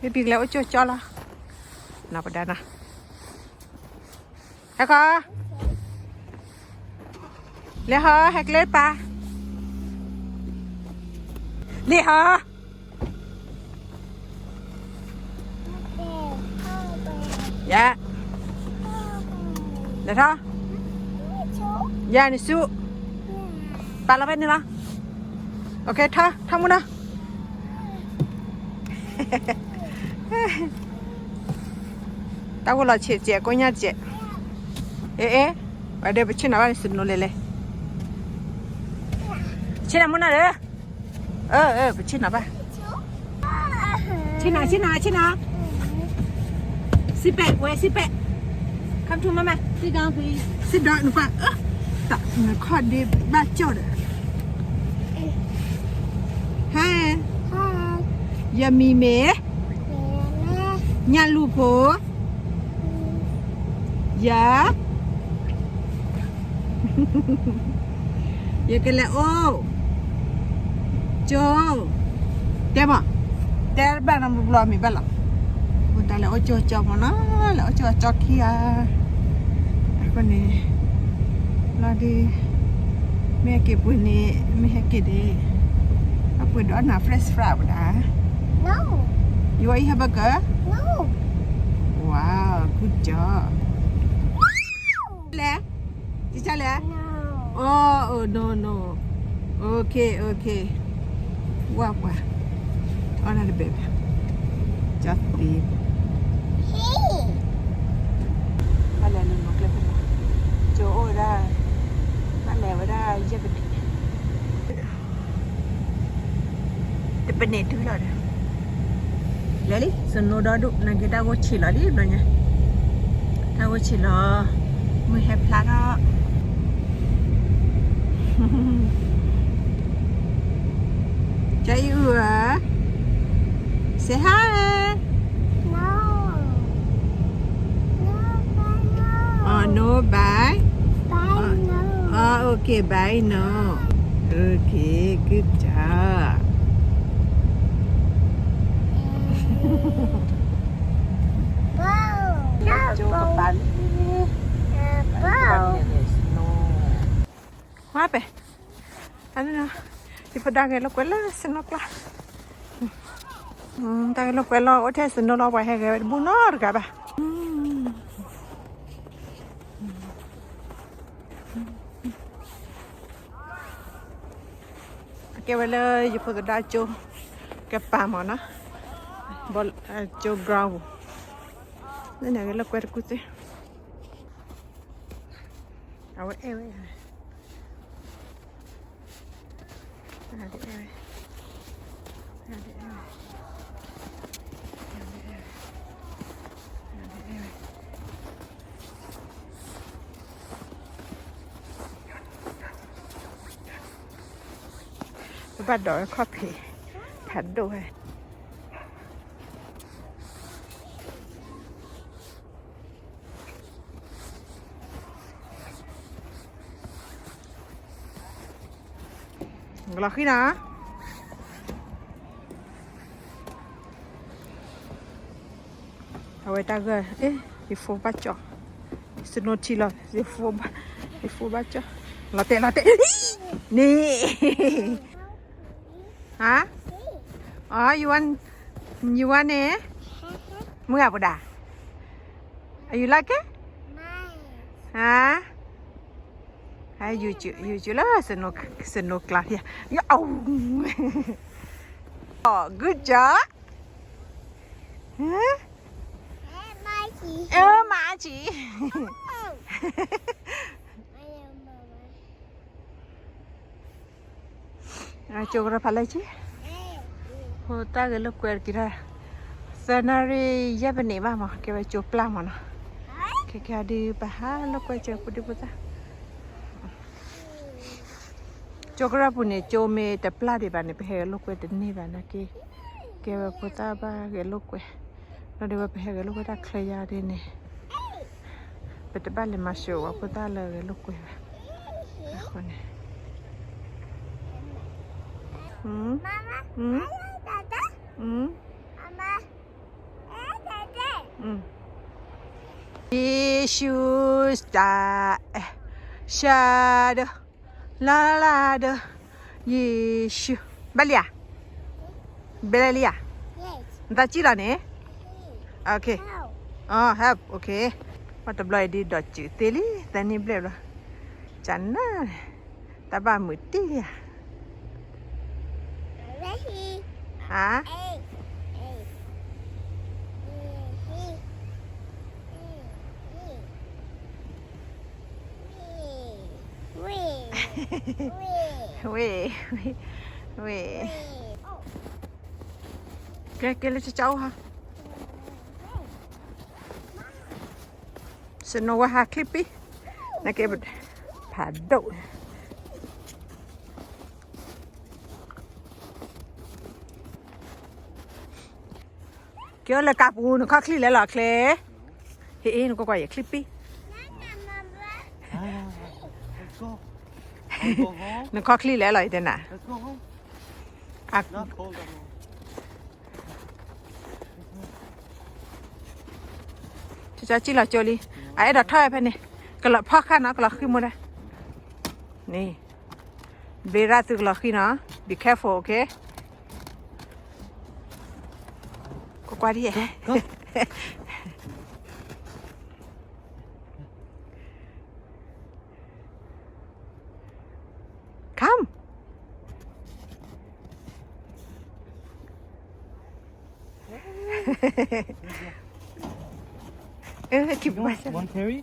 မ့ၢ်ပံၤကလဲၤအိၣ်ကၠိကၠီလီၤ. နီၢ်ပဒါနီၤ, ဟဲခီ, လဲၤဟီ, ဟဲကျဲပၤ, လဲၤဟီ, ယၤ, လဲၤထီၣ်, ယၤန့ၣ်ဆူ, ပာ်လီၤဖဲန့ၣ်လီၤ. ထီၣ်, ထီၣ်မူနီၤ. တၢ်ဂိၢ်လီၤဆံးစဲး ကိညၢ်စဲး, အ့ အ့, ဝဲဒီးပဆ့ၣ်နီၤဘၣ်န့ၣ် snow လဲၤလဲၤ, ဆ့ၣ်နီၤမူနီၤဒီး, အၢ အၢ ပဆ့ၣ်နီၤဘၣ်, ဆ့ၣ်နီၤ ဆ့ၣ်နီၤ ဆ့ၣ်နီၤ, sit back, where sit back, come to mama, sit down please, sit down နကွၢ်, တၢ်နခီၣ်ဒ့ဘၣ်ကၠီၣ်ဒီး, hi, ယမံၤမ့ၢ်, ညၣ်လူၢ်ဖိ, ယၤ ယကလဲၤအိၣ်ကၠိ, တဲမး, တဲဘၣ်နီတဘျီမံၤဘၣ်လီၤ. တၢ်လဲၤအိၣ်ကၠိကၠီမ့ၢ်နီၤ, လဲၤအိၣ်ကၠိကၠီခံဂၤ, အဃိန့ၣ်, လီၤဒုး, မ့ၢ်ဟဲက့ၤပှ့ၤန့ၣ် မ့ၢ်ဟဲက့ၤဒ့ၣ်, အပှ့ၤဒီးနၤ French fry ဝဲဒၣ်, you wanna eat hamburger? Wow, good job. လဲၣ်, ကလဲၣ်, oh, oh, no, no, okay, okay, ဝါပှၤ, အီၣ်နၤတဘဲဘၣ်, ကၠီသ့, ဘၣ်လဲၤလၢနီၢ်ကျဲဖဲန့ၣ်, ကၠိအိၣ်ဝဲဒၣ်, ဘၣ်လဲၤဝဲဒၣ်ယဲၢ်ပနံၣ် တပနံၣ်တုၤလီၤဒီး, လဲၤလံ snow ဒီဒူၣ် နာ်က့တၢ်ဂိၢ်ဆံးလီၤလံဘျီညါ, တၢ်ဂိၢ်ဆံးလီၤ, မုၢ်ဟဲဖျါထီၣ်, ကၠီအံၤအုၣ်ဧၢ, say hi. No. No, bye, no. Oh, no, bye. Bye, no. Oh, okay, bye, no. Okay, good job. ကၠိကပၤလံ, ဝါပဲ, ယဖိဒါဂဲၤလိာ်ကွဲလၢ snow ကျါ, တၢ်ဂဲၤလိာ်ကွဲလီၤ အိၣ်ထဲ snow လီၤ ပှၤဟဲဂဲၤဝဲတဘူၣ်နီတဂၤဘၣ်. ကဲဝဲလၢယဖိသဒါကၠိကပၤမ့ၢ်နီၤ, ကၠိ ground ပူၤ, န့ၣ်ဂဲၤလိာ်ကွဲတကူၣ်သ့, အဝဲအဲၣ်ဝဲ ပဘၣ်ဒိးဝဲခီၣ်ဖံး ဖးဒိၣ်ဝဲ. ကလီၤဃံနီၤ, အဝဲတၢ်ဂၢၢ်, ယဖိဘၣ်ကၠီ, snow ထံလီၤ, ယဖိဘၣ်, ယဖိဘၣ်ကၠီ, လီၤတဲာ်လီၤတဲာ်, န့ၣ် Huh? Oh, you want, you want it? မုၢ်အပူၤဒၣ်, you like it? Huh? ယူၤယူၤလၢ snow ကျါဖျါ, ယအူ, oh, good job. မၤအါကံ, ကၠိကရၢဖးလဲၢ်က့, ဖိတၢ်ဂဲၤလိာ်ကွဲတက့ၢ်, သၢနၣ်ရံၣ်ယဲၢ်ပနံးဘၣ်မး ကဲဝဲကၠိပျၢ်မးနီၤ, ခဲကဲဒုးပဟးလိာ်ကွဲကၠိဖိဒံဖိသၣ်, ကၠိကရၢပူၤန့ၣ် ကၠိမ့ၢ်တပျၢ်ဒံးဘၣ်န့ၣ် ပဟဲဂဲၤလိာ်ကွဲတန့ၢ်ဘၣ်နာ်က့, ကဲဝဲဖိသၣ်ဘၣ်ဂဲၤလိာ်ကွဲ, လီၤဒုးဝဲပဟဲဂဲၤလိာ်ကွဲတၢ်ချၢယါဒ်န့ၣ် ပတဘၣ်လဲၤမၤစၢၤဝဲဖိသၣ်လၢဂဲၤလိာ်ကွဲဘၣ်, အဃိန့ၣ်, မမ, မမ, မမ, ယ့ၣ်ၡူးစတၢ် shadow လါလါဒီး ယ့ၣ်ၡူး ဘၣ်လံဧါ, ဘဲလံဧါ, နသးကံၣ်လီၤန့ၣ်, help, ပှၤတဘျီအံၤဒ်ဒီးစူးသ့လံ သးနံၣ်ဘျဲၣ်ဘျီ, ကနၣ်, တၢ်ဘၣ်မုာ်တံၢ်ဧါ ဟါ ဝ့ၢ်, ဝ့ၢ်, ကဲ ကဲလၢကၠီအိၣ်ဟါ, စနိဝဲဟးချံပံ, နကဲ ဖးဒိၣ် ကဲလၢကးပူၤ နခီၣ်ချံလဲၣ်လီၤချ့, ဟ့ၣ်အ့ၣ် နကွၢ်ကွၢ်ယချံပံ, နခီၣ်ချံလဲၣ်လီၤ ယတဲနၤ, ကၠီကၠီကံၣ်လီၤကၠိလံ, အအဲၣ်ဒိးထီၣ်ဝဲဖဲန့ၣ်, ကလီၤဖီၣ်ခါနီၤ ကလီၤဃံမိၢ်ဒၣ်, န့ၣ်, ဘ့ရၣ်သုကလီၤဃံနီၤ be careful, okay, ကွၢ်ကွၢ်ဒ် come, เออ keep it myself. Want carry?